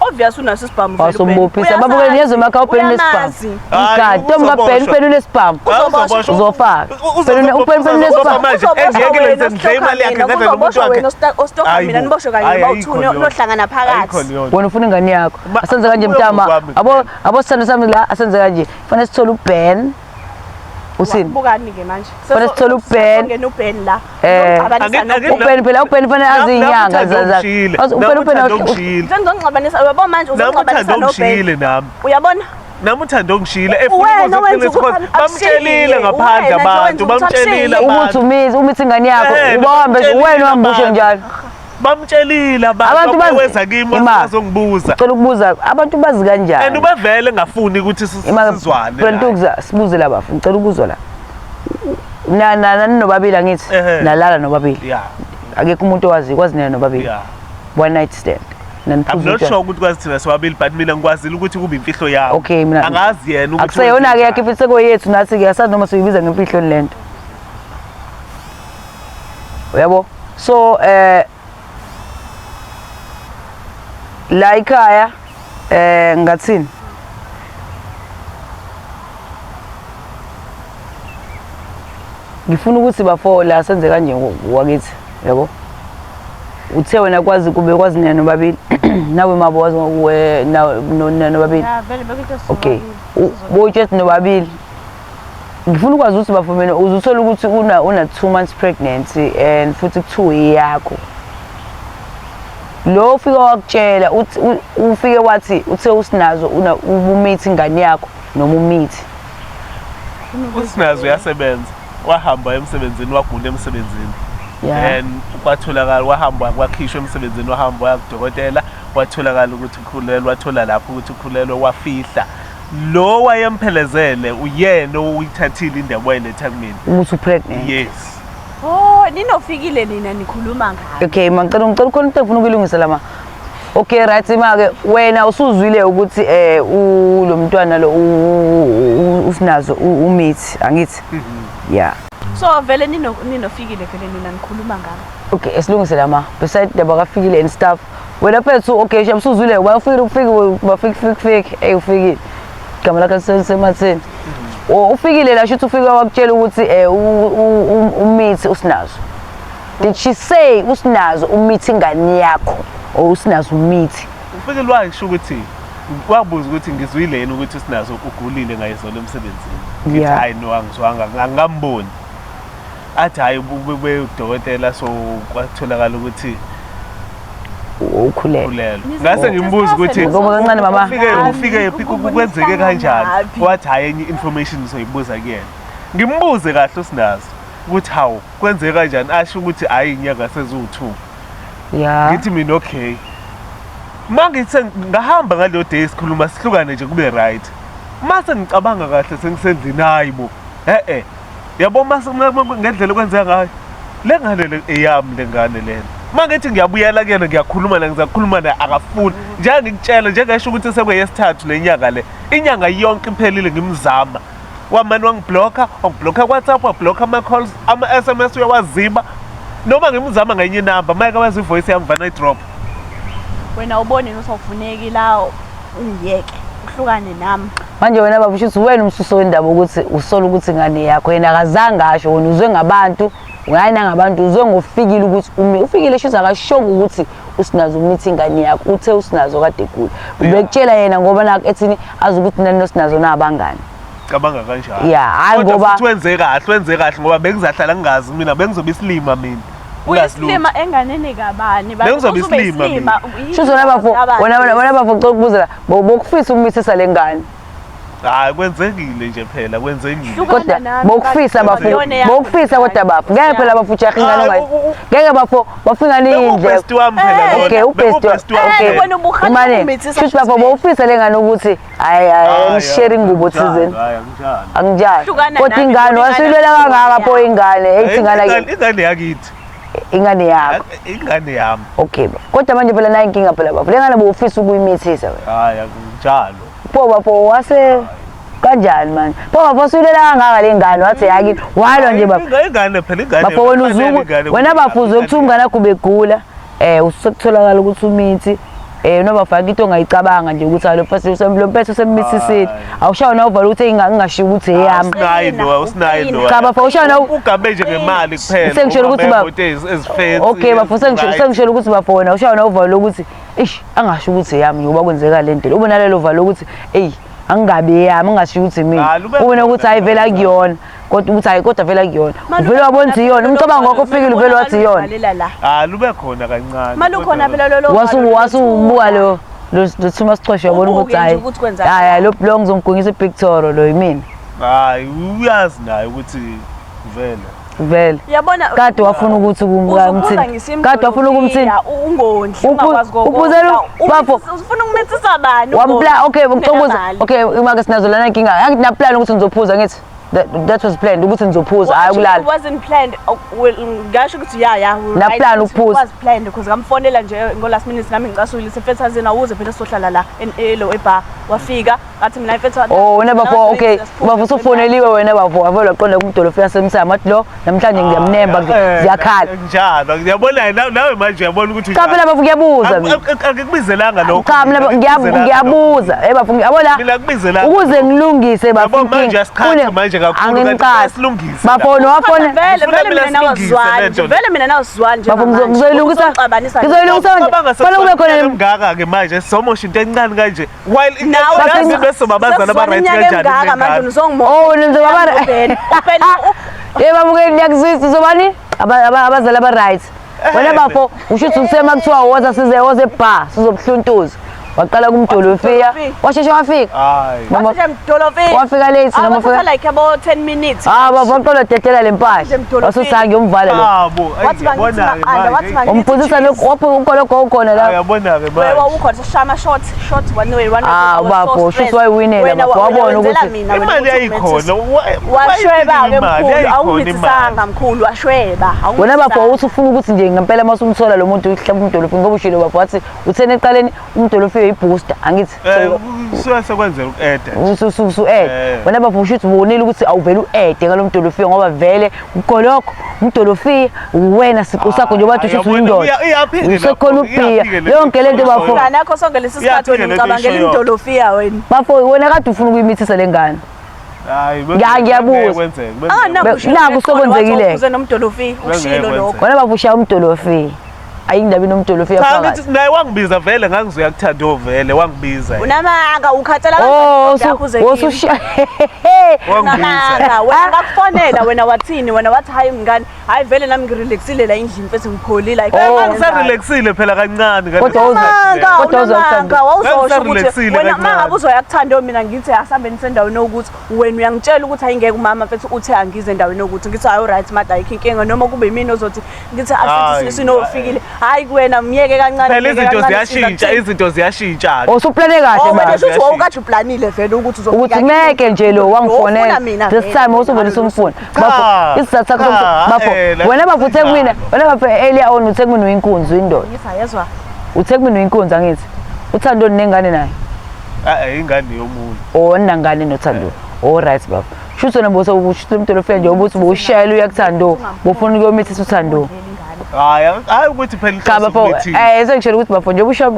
Speaker 3: Obvious unaso isibhamu vele uBen.
Speaker 1: Awusumbophisa. Babuke niyezwe emakhaya uBen unesibhamu.
Speaker 3: Uyamazi.
Speaker 2: Hayi,
Speaker 1: Mgadi, ntombi kaBen
Speaker 2: uzoboshwa.
Speaker 1: uBen unesibhamu.
Speaker 2: Uzoboshwa.
Speaker 1: Uzofaka.
Speaker 2: Uzoboshwa
Speaker 1: uBen unesibhamu.
Speaker 2: manje. Engiyekele ngidle imali yakhe ngedle nomuntu
Speaker 3: Uzoboshwa
Speaker 2: wakhe.
Speaker 3: wena ostoka
Speaker 2: Hayi
Speaker 3: mina
Speaker 2: bo.
Speaker 3: niboshwe kanye
Speaker 2: Hayi,
Speaker 3: bawu-two
Speaker 2: ayikho leyo.
Speaker 3: nohlangana
Speaker 2: Ayikho
Speaker 3: phakathi.
Speaker 2: leyo nto.
Speaker 1: Wena ufuna ingane yakho.
Speaker 2: Ma-
Speaker 1: Asenze kanje
Speaker 2: kuya
Speaker 1: mntama.
Speaker 2: ngokwami
Speaker 1: Abo
Speaker 2: kuphela.
Speaker 1: abo sithando sami la asenze kanje. Fanele sithole uBen. Uthini?
Speaker 3: Bukani-ke manje.
Speaker 1: Fanele sithole uBen.
Speaker 3: Sesongena uBen la.
Speaker 1: Eh.
Speaker 3: Uzongixabanisa
Speaker 2: Angi-
Speaker 3: noBen.
Speaker 1: uBen phela uBen fanele azi inyanga
Speaker 2: Nami uthando ungishiyile.
Speaker 1: UBen
Speaker 2: Nami
Speaker 1: uBen
Speaker 2: uthando ungishiyile.
Speaker 3: Sengizongixabanisa uyabo manje
Speaker 2: Nami
Speaker 3: uzongixabanisa
Speaker 2: uthando
Speaker 3: noBen.
Speaker 2: ungishiyile nami.
Speaker 3: Uyabona?
Speaker 2: Nami uthando ungishiyile.
Speaker 3: Wena wenza ukuthi
Speaker 2: Bamtshelile
Speaker 3: akushiye.
Speaker 2: ngaphandle
Speaker 3: Wena nje
Speaker 2: abantu,
Speaker 3: wenza ukuthi
Speaker 2: bamtshelile
Speaker 3: akushiye.
Speaker 1: ukuthi
Speaker 2: abantu.
Speaker 1: umithi umithi ingane yakho
Speaker 2: Eh,
Speaker 1: uba uhambe
Speaker 2: bamtshelile
Speaker 1: wena uhambe usho
Speaker 2: abantu.
Speaker 1: njalo.
Speaker 2: Bamtshelile
Speaker 1: Abantu
Speaker 2: abantu
Speaker 1: bazi-
Speaker 2: weza kimi
Speaker 1: Ima.
Speaker 2: bazongibuza.
Speaker 1: Cela ukubuza abantu bazi kanjani?
Speaker 2: And ubevele ngafuni ukuthi sizwane. naye.
Speaker 1: Ntukuza sibuze la bafu ngicela ukuzwa la. Na na nani nobabili angithi
Speaker 2: Ehhe.
Speaker 1: nalala nobabili.
Speaker 2: Yeah.
Speaker 1: Akekho umuntu owaziyo kwazi nina nobabili.
Speaker 2: Yeah.
Speaker 1: One night stand.
Speaker 2: I'm
Speaker 1: Naniphuza
Speaker 2: not
Speaker 1: utshwala.
Speaker 2: sure ukuthi kwazi thina sobabili but mina ngikwazile ukuthi kube imfihlo yami.
Speaker 1: Okay mina
Speaker 2: Angazi yena ukuthi
Speaker 1: akuseyona ke
Speaker 2: wenze
Speaker 1: yakhe
Speaker 2: njani.
Speaker 1: imfihlo sekuyethu nathi ke asazi noma siyibiza ngemfihlo lento. Uyabo? So la ekhaya ngathini? Ngifuna ukuthi bafo la senze kanje wakithi, yabo? Uthe wena kwazi kube kwazi nina nobabili nawe mabo wazi nina nobabili.
Speaker 3: Ya vele bekuyinto
Speaker 1: Okay. Botshe nobabili. Ngifuna ukwazi ukuthi bafo mina uzuthola ukuthi una 2 months pregnancy and futhi kuthiwa iyakho. Lo ufike wakutshela uthi ufike wathi uthe usinazo una ubumithi ingane yakho noma umithi.
Speaker 2: Usinazo uyasebenza. Wahamba emsebenzini wagula emsebenzini.
Speaker 1: Yeah.
Speaker 2: And kwatholakala wahamba kwakhishwa emsebenzini wahamba waya kudokotela watholakala ukuthi ukhulelwe wathola lapho ukuthi ukhulelwe wafihla. Lo wayemphelezele uyena oyithathile indaba wayiletha kumina.
Speaker 1: Ukuthi upregnant.
Speaker 2: Yes.
Speaker 3: Oh, ninofikile nina nikhuluma ngayo.
Speaker 1: Okay, ma ngicela khona into engifuna ukuyilungisa la ma. Okay, right ma ke wena usuzwile ukuthi lo mntwana lo usinazo umithi angithi. Yeah.
Speaker 3: So vele ninofikile vele nina nikhuluma ngami.
Speaker 1: Okay, esilungise la ma. Beside ndaba kafikile and stuff. Wena mfethu okay, shem usuzwile wafika ufike bafika fike fike hey ufikile. Igama lakhe lisematheni. Ufikile la shuthi ufike wakutshela ukuthi umithi usinazo. Did she say usinazo umithi ingane yakho or usinazo umithi?
Speaker 2: Ufikile washo ukuthi wabuza ukuthi ngizwile yini ukuthi usinazo ugulile ngayizolo emsebenzini. Ngithi hayi no angizwanga angikamboni. Athi hayi ube udokotela so kwatholakala ukuthi
Speaker 1: ukhulelwe.
Speaker 2: Ngase ngimbuza ukuthi
Speaker 1: ngoba kancane mama
Speaker 2: ufike kwenzeke kanjani, wathi hayi enye information ngizoyibuza kuyena. Ngimbuze kahle usinazo ukuthi hawu kwenzeke kanjani, asho ukuthi hayi inyanga seziwu-2.
Speaker 1: Yeah.
Speaker 2: Ngithi mina okay. Mangithe ngahamba ngaleyo day sikhuluma sihlukane nje kube right. Mase ngicabanga kahle sengisendlini hayi bo. Yabo mase ngendlela okwenzeka ngayo. Le ngane le eyami le ngane lena. Mangithi ngiyabuyela kuyena ngiyakhuluma naye ngizakhuluma naye akafuni. Njengoba ngikutshela njengasho ukuthi sekuyesithathu lenyanga le. Inyanga yonke iphelile ngimzama. Wamane wangiblocka, wangiblocka WhatsApp, wablocka ama calls, ama SMS uyawaziba. Noma ngimzama ngenye inamba, mayeke wazi ivoice yami vana idrop.
Speaker 3: Wena ubone usawufuneki la ungiyeke uhlukane nami.
Speaker 1: Manje wena baba usho ukuthi wena umsuso wendaba ukuthi usola ukuthi ingane yakho yena akazange asho, wena uzwe ngabantu, hayi nangabantu uzwe ngofikile ukuthi ufikile shuthi akashongo ukuthi usinazo umithi ingane yakho, uthe usinazo kade egula. Ubekutshela yena ngoba nakho ethini azi ukuthi nani nosinazo nabangani.
Speaker 2: Cabanga kanjalo.
Speaker 1: Yeah, hayi ngoba
Speaker 2: futhi wenze kahle ngoba bengizahlala ngingazi mina bengizobe isilima mina.
Speaker 3: Uyisilima enganeni kabani?
Speaker 2: Bengizobe isilima mina.
Speaker 1: Shuthi wena bafo, wena bafo ngicela ukubuza la, bokufisa ukumithisa le ngane.
Speaker 2: Hayi kwenzekile nje phela kwenzekile.
Speaker 1: Kodwa bokufisa bafo, bokufisa kodwa bafo. Ngeke phela bafo ujaha ingane ongayi. Ngeke bafo, bafo ingane indle.
Speaker 2: Ubest wami phela
Speaker 1: lona. Okay, ubest. Okay. Imane, shuthi bafo bokufisa le ngane ukuthi hayi hayi ngishare ingubo thizeni.
Speaker 2: Hayi anginjalo.
Speaker 1: Anginjalo. Kodwa ingane wasilwela kangaka pho ingane, ethi ingane
Speaker 2: ingane yakithi.
Speaker 1: Ingane yakho.
Speaker 2: Ingane yami.
Speaker 1: Okay. Kodwa manje phela nayi inkinga phela bafo. Le ngane bofisa ukuyimithisa wena.
Speaker 2: Hayi akunjalo.
Speaker 1: Pho bafo wase kanjani manje? Pho bafo usulela kangaka le ngane wathi yakithi walwa nje bafo.
Speaker 2: Ingane phela ingane.
Speaker 1: Bafo wena uzuku wena bafo uzokuthi umngane wakho ubegula usekutholakala ukuthi umithi noma bafaka into ongayicabanga nje ukuthi alo mfethu lo mfethu usemmithisile. Awushawa na uvala ukuthi ingashiya ukuthi eyami.
Speaker 2: Usinayi lo, usinayi lo.
Speaker 1: Cha bafo ushawa na
Speaker 2: ugabe nje ngemali kuphela.
Speaker 1: Sengishela ukuthi bafo
Speaker 2: ezifancy.
Speaker 1: Okay bafo sengishela ukuthi bafo wena ushawa na uvala ukuthi ish angasho ukuthi eyami ngoba kwenzeka le nto. Ube nalelo valo ukuthi ey angingabi eyami angashiya ukuthi mina. Ubone ukuthi hayi vela kuyona. Kodwa ukuthi hayi kodwa vela kuyona. Uvele wabona ukuthi iyona. Umcabango wakho ufikile uvele wathi iyona.
Speaker 2: Ah lube khona kancane.
Speaker 3: Malukhona phela lolo.
Speaker 1: Wasubuka lo lo thuma sichoshe yabona ukuthi hayi. Hayi lo ngizomgungisa iBig Toro lo yimina.
Speaker 2: Hayi uyazi naye ukuthi vele.
Speaker 1: Vele.
Speaker 3: Uyabona
Speaker 1: kade wafuna ukuthi kumthini. Kade wafuna ukumthini.
Speaker 3: Ungondli ungakwazi
Speaker 1: kokondla. Bafo
Speaker 3: ufuna ukumithisa bani?
Speaker 1: Wampla okay ngicela okay uma ke sinazo lana inkinga. Angithi na plan ukuthi ngizophuza ngithi. That was planned ukuthi ngizophuza hayi ukulala.
Speaker 3: It wasn't planned. Ngasho ukuthi yeah
Speaker 1: na plan ukuphuza.
Speaker 3: Was planned because ngamfonela nje ngo last minute nami ngicasukile mfethu azina awuze phela sohlala la elo ebar. Wafika ngathi mina mfethu.
Speaker 1: Oh wena bafo okay bafo usufoneliwe wena bafo wavela waqonda kumdolofia semsamo athi lo namhlanje ngiyamnemba ziyakhala.
Speaker 2: Njalo ngiyabona nawe manje uyabona ukuthi
Speaker 1: cha phela bafo ngiyabuza mina.
Speaker 2: Angikubizelanga lokho.
Speaker 1: Cha mina ngiyabuza eh bafo ngiyabona
Speaker 2: mina kubizelanga
Speaker 1: ukuze ngilungise bafo
Speaker 2: yabo manje asikhathi manje kakhulu kanti silungise
Speaker 1: bafo wafona
Speaker 3: vele vele mina nawazwani vele mina nawazwani nje
Speaker 1: bafo ngizoyilungisa ngizoyilungisa manje fanele kube khona
Speaker 2: emngaka ke manje somosha into encane kanje while nawe bese babazana ba right kanjani
Speaker 3: manje uzongimo
Speaker 1: oh nizobaba yebo babuke ngiyakuzwisa uzobani abazali aba right wena bafo usho ukuthi usema kuthiwa woza size woza ebar sizobuhluntuza waqala kumdolofia washeshe wafika
Speaker 2: hayi
Speaker 3: washeshe mdolofia
Speaker 1: wafika late noma
Speaker 3: ufika like about 10 minutes
Speaker 1: ah bafo waqala dedela lempahla wasuthi ngiyomvala lo
Speaker 2: abo
Speaker 3: wathi bangithi maqanda wathi bangithi
Speaker 1: umphuzisa lokho wapho ukoloko ukhona la
Speaker 2: uyabona ke manje
Speaker 3: wewe ukhona sishama short short one way one
Speaker 1: ah bafo shuthi wayiwinela bafo wabona ukuthi
Speaker 2: imali yayikhona
Speaker 3: washweba ke mkhulu awungithisanga mkhulu washweba
Speaker 1: wena bafo uthi ufuna ukuthi nje ngempela uma usumthola lo muntu uhlaba umdolofia ngoba ushilo bafo wathi uthene eqaleni umdolofia uphiwe i-booster angithi.
Speaker 2: Kusuke sekwenzeka uku-eda.
Speaker 1: Usu-ede. Wena bafo usho ukuthi ubonile ukuthi awuvele u-ede ngalo mdolofiya ngoba vele ukolokho umdolofiya wena siqu sakho njengoba uthi usho ukuthi uyindoda. Usekhona ubhiya yonke lento bafo.
Speaker 3: Ingane yakho sonke lesi sikhathi wena ucabangela imdolofiya wena.
Speaker 1: Bafo wena kade ufuna ukuyimithisa le ngane.
Speaker 2: Hayi,
Speaker 1: Ngiyabuza.
Speaker 3: Ah,
Speaker 1: Naku sokwenzekile.
Speaker 3: Uphuze nomdolofiya, ukushilo lokho.
Speaker 1: Wena bafo ushaya umdolofiya. Ayindaba inomdolofiya
Speaker 2: Cha
Speaker 1: phakathi.
Speaker 2: ngithi naye wangibiza vele ngangizoya kuthando vele wangibiza.
Speaker 3: Unamanga ukhathela
Speaker 1: Oh,
Speaker 3: kanjani yakho uze kimi.
Speaker 1: usushaya.
Speaker 2: Wangibiza.
Speaker 3: Unamanga wena ngakufonela wena wathini wena wathi hayi mngani hayi vele nami ngirelaxile la endlini mfethu ngipholile like
Speaker 1: Oh.
Speaker 2: Ngisarelaxile phela kancane
Speaker 1: Kodwa
Speaker 3: Unamanga,
Speaker 1: Kodwa
Speaker 3: unamanga, wawuzosho ukuthi
Speaker 2: Ngangisarelaxile
Speaker 3: wena
Speaker 2: kancane.
Speaker 3: uma ngabe uzoya kuthando mina ngithi asihambeni sendaweni yokuthi wena uyangitshela ukuthi ayingeke umama mfethu uthe angize endaweni yokuthi ngithi hayi right mada ayikho inkinga noma kube yimina ozothi ngithi asithi
Speaker 2: Hayi,
Speaker 3: sinofikile hayi kuwena myeke kancane
Speaker 2: Phela
Speaker 3: myeke
Speaker 2: izinto
Speaker 3: kancane,
Speaker 2: ziyashintsha,
Speaker 3: siza
Speaker 2: izinto ziyashintsha.
Speaker 1: Usuplane kahle
Speaker 3: Oh, wena
Speaker 1: baba.
Speaker 3: shuthi wawukade uplanile vele ukuthi uzofika
Speaker 1: Ukuthi ngeke nje lo
Speaker 3: Wawufuna
Speaker 1: wangifonela.
Speaker 3: mina
Speaker 1: This
Speaker 3: vele,
Speaker 1: time usuvele
Speaker 3: ngalo
Speaker 1: usumfuna.
Speaker 2: Cha,
Speaker 1: Bafo isizathu sakho
Speaker 2: cha,
Speaker 1: bafo.
Speaker 2: la-
Speaker 1: Wena bafo uthe kumina, wena bafo earlier on uthe kumina uyinkunzi uyindoda.
Speaker 3: Ngithi ayezwa
Speaker 1: Uthe kumina uyinkunzi angithi. Uthando nengane naye.
Speaker 2: Ah, ingane yomuntu.
Speaker 1: Oh nangane nothando. All right baba. Shuthi wena bose ushuthi umdolofiya nje ubuthi bowushayela uyakuthando. Bufuna ukuyomithisa uthando.
Speaker 2: Hayi, hayi ukuthi phela
Speaker 1: Cha
Speaker 2: inhloso
Speaker 1: bafo,
Speaker 2: ukuthi-
Speaker 1: sengishela ukuthi bafo njengoba ushaya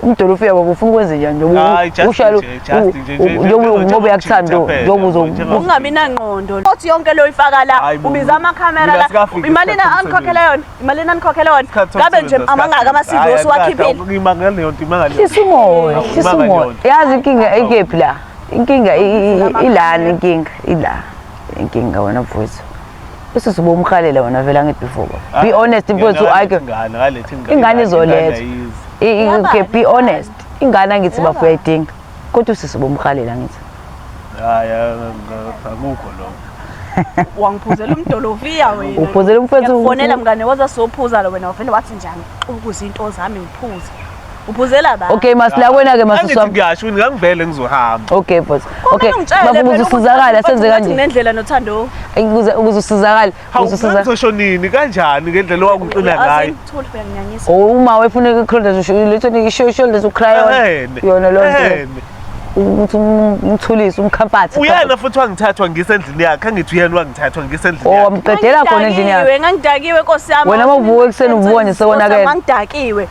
Speaker 1: umdolofiya baba ufuna ukwenze njani njengoba
Speaker 2: Hayi, just
Speaker 1: ushayela
Speaker 2: nje, just nje, nje,
Speaker 1: njengoba
Speaker 2: nje,
Speaker 1: ngoba uyakuthanda
Speaker 2: nje,
Speaker 1: njengoba uzo
Speaker 2: njengoba-
Speaker 3: ungabi nangqondo othi yonke lo ifaka la
Speaker 2: Hayi bo,
Speaker 3: ubiza amakhamera
Speaker 2: mina
Speaker 3: la
Speaker 2: sikafiki
Speaker 3: imali
Speaker 2: isikhathi
Speaker 3: na anikhokhele yona imali na anikhokhele yona
Speaker 2: Isikhathi
Speaker 3: ngabe nje
Speaker 2: sokusebenza
Speaker 3: amangaka ama-CV
Speaker 2: Hayi,
Speaker 3: osuwakhiphile
Speaker 2: Imangala leyo nto, imangala leyo nto.
Speaker 1: Hlisa umoya, hlisa
Speaker 2: Imangala
Speaker 1: umoya.
Speaker 2: leyo nto.
Speaker 1: Yazi inkinga ikephi la? Inkinga ilana inkinga, ila. Inkinga wena mfowethu. Usisi ubomhalela wena vele angithi before baba. Be honest mfowethu
Speaker 2: Ayike
Speaker 1: ayike.
Speaker 2: ingane, ngaletha ingane.
Speaker 1: Ingane izoletha.
Speaker 2: ayizi.
Speaker 1: Okay, be honest. Ingane angithi bafo uyayidinga. Kodwa usisi ubomhalela angithi.
Speaker 2: Hayi, akukho lokho.
Speaker 3: Wangiphuzela umdolofiya wena.
Speaker 1: Uphuzela umfethu.
Speaker 3: Ngiyakufonela mngane waza sophuza lo wena wavele wathi njani ukuze into zami ngiphuze. Uphuzela ba?
Speaker 1: Okay, masila wena ke
Speaker 2: Angithi
Speaker 1: masiswami.
Speaker 2: ngiyasho ukuthi ngangivele ngizohamba.
Speaker 1: Okay, boss. Okay,
Speaker 3: Kumele ungitshele
Speaker 1: baba
Speaker 3: phela
Speaker 1: ukuze
Speaker 3: ukuthi
Speaker 1: usizakale senze kanje.
Speaker 3: Nendlela nothando.
Speaker 1: Ukuze usizakale,
Speaker 2: Hawu,
Speaker 1: ukuze usizakale.
Speaker 2: ngizosho nini kanjani ngendlela owangiqina ngayo?
Speaker 3: Thula uyanginyanyisa.
Speaker 1: Oh, uma wefuna i-shoulders lethoni i-shoulders ucry on.
Speaker 2: Ehene,
Speaker 1: Yona leyo nto.
Speaker 2: ehene.
Speaker 1: Ukuthi umthulise umcomfort.
Speaker 2: Uyena futhi wangithathwa ngisendlini yakhe, angithi uyena wangithathwa ngisendlini
Speaker 1: Oh,
Speaker 2: yakhe.
Speaker 1: wamqedela khona endlini yakhe.
Speaker 3: Ngangidakiwe, ngangidakiwe Nkosi yami.
Speaker 1: Wena uma uvuka ekuseni uvuka nje sewonakele.
Speaker 3: Ngangidakiwe.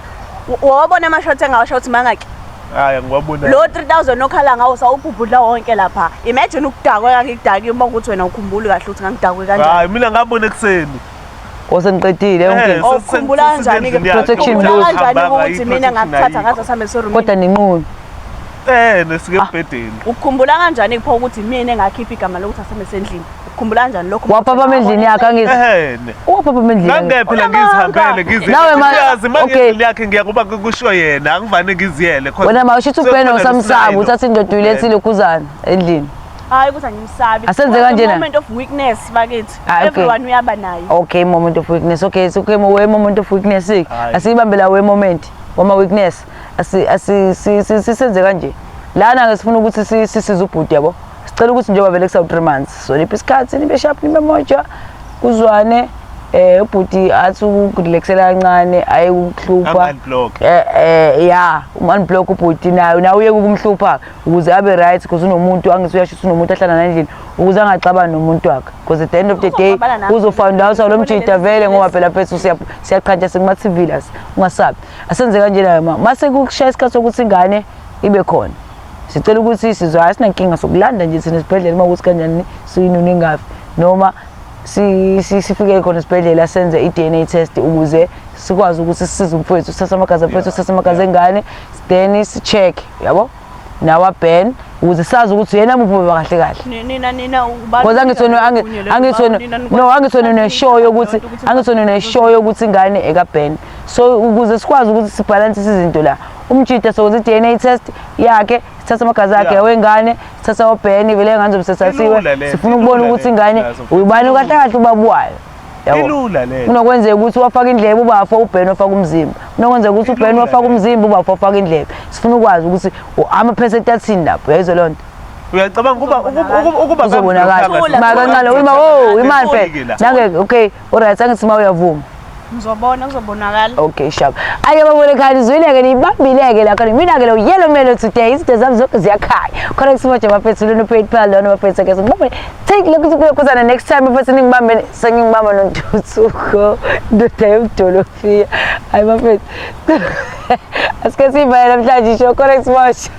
Speaker 3: Wawabona amashoti engawasho ukuthi mangaki.
Speaker 2: Hayi, ngiwabona.
Speaker 3: Lo 3000 okhala ngawo sawubhubhudla wonke lapha. Imagine ukudakwa ngangikudakiwe uma ukuthi wena ukhumbuli kahle ukuthi ngangidakwe kanjani.
Speaker 2: Hayi, mina ngabona ekuseni.
Speaker 1: Osengiqedile yonke into.
Speaker 3: Oh, ukhumbula kanjani ke?
Speaker 1: Protection
Speaker 3: Ukhumbula
Speaker 1: lose.
Speaker 3: kanjani ukuthi mina ngakuthatha ngaze sambe serumini.
Speaker 1: Kodwa ninqunu.
Speaker 2: Nesike embhedeni.
Speaker 3: Ukukhumbula kanjani kupho ukuthi mina engakhipha igama lokuthi asambe sendlini? Ukukhumbula kanjani lokho?
Speaker 1: Waphapha endlini yakhe angithi.
Speaker 2: Ehene.
Speaker 1: Waphapha endlini. yakhe.
Speaker 2: Ngangeke phela ngizihambele ngize.
Speaker 1: Nawe ma-
Speaker 2: Uyazi
Speaker 1: okay.
Speaker 2: manje yakhe ngiya kuba kusho yena, angivane ngiziyele khona.
Speaker 1: Wena ma usho ukuthi ubhena
Speaker 2: Sekukhona
Speaker 1: usamsaba
Speaker 2: nesayilo.
Speaker 1: uthatha indoda uyilethile ukhuzana endlini.
Speaker 3: Hayi ukuthi angimsabi.
Speaker 1: Asenze
Speaker 3: Kodwa
Speaker 1: kanjena?
Speaker 3: Moment of weakness bakithi.
Speaker 1: Ah, okay.
Speaker 3: Everyone uyaba nayo.
Speaker 1: Okay, moment of weakness. Okay, it's okay we moment of weakness.
Speaker 2: Hayi.
Speaker 1: Asiyibambe la we moment wama weakness. Asi asi sisenze kanje. Lana ke sifuna ukuthi sisize ubhuti yabo. Sicela ukuthi njengoba vele kusawu 3 months. So liphi isikhathi nibe sharp nibe moja kuzwane ubhuti athi ukurelaxela kancane aye ukuhlupha.
Speaker 2: Am-unblock.
Speaker 1: Ya um-unblock ubhuti naye nawe uye ukumhlupha ukuze abe right because unomuntu angithi uyasho ukuthi unomuntu ahlala naye endlini ukuze angaxabani nomuntu wakhe because at the end of the day
Speaker 3: Uzoxabana nami.
Speaker 1: uzofind out lo mjida vele ngoba phela phethu siyaqhantsha sikuma-tv la ungasabi asenze kanjena ma mase kushaya isikhathi sokuthi ingane ibe khona sicela ukuthi sizwe hayi sinankinga sokulanda nje thina esibhedlela uma ukuthi kanjani siyinunu ingafi noma sifike khona esibhedlela senze i-DNA test ukuze sikwazi ukuthi sisize umfowethu sithathe amagazi amfowethu sithathe amagazi engane then si-check yabo nawa Ben ukuze sazi ukuthi yena muphi ubaba kahle kahle
Speaker 3: Nina nina ubani?
Speaker 1: because angithi wena angithi wena no angithi wena une-show yokuthi angithi wena une-show yokuthi ingane eka-Ben so ukuze sikwazi ukuthi sibhalansise izinto la umjida sokwenza i-DNA test yakhe sithathe amagazi akhe
Speaker 2: Yeah.
Speaker 1: wengane sithathe o-Ben vele ingane zobe sethathiwe
Speaker 2: Ilula le,
Speaker 1: sifuna ukubona
Speaker 2: ilula
Speaker 1: ukuthi
Speaker 2: le.
Speaker 1: ingane
Speaker 2: Nazo.
Speaker 1: ubani kahle kahle ubabuwayo yabo
Speaker 2: Ilula le.
Speaker 1: kunokwenzeka ukuthi wafaka indlebe ubafo uBen wafaka umzimba kunokwenzeka ukuthi uBen
Speaker 2: Ilula
Speaker 1: wafaka
Speaker 2: le.
Speaker 1: umzimba ubafo wafaka indlebe sifuna ukwazi ukuthi amaphesenti athini lapho uyayizwa leyo nto
Speaker 2: Uyacabanga ukuba ukuba
Speaker 1: uzobonakala
Speaker 3: Thula,
Speaker 1: ma
Speaker 3: thula,
Speaker 1: kancane
Speaker 3: thula,
Speaker 1: uma
Speaker 3: thula,
Speaker 1: oh
Speaker 3: thula,
Speaker 1: imali
Speaker 2: thula.
Speaker 1: phela nange okay alright angithi ma uyavuma
Speaker 3: Ngizobona, kuzobonakala.
Speaker 1: Okay, sharp. Ake babone ekhaya, nizwile-ke, niyibambile-ke la khona. Mina-ke lo Yellow Melo today, izinto zami zonke ziyakhanya. Khona kusimoja bafethu, lona PayPal lona bafethu, ke sibambe. Take lokhu kuyokhuzana next time bafethu, ningibambe sengingibamba noNtuthuko, ndoda yomdolofiya. Hayi bafethu. Asike siyivale namhlanje isho, khona kusimosha.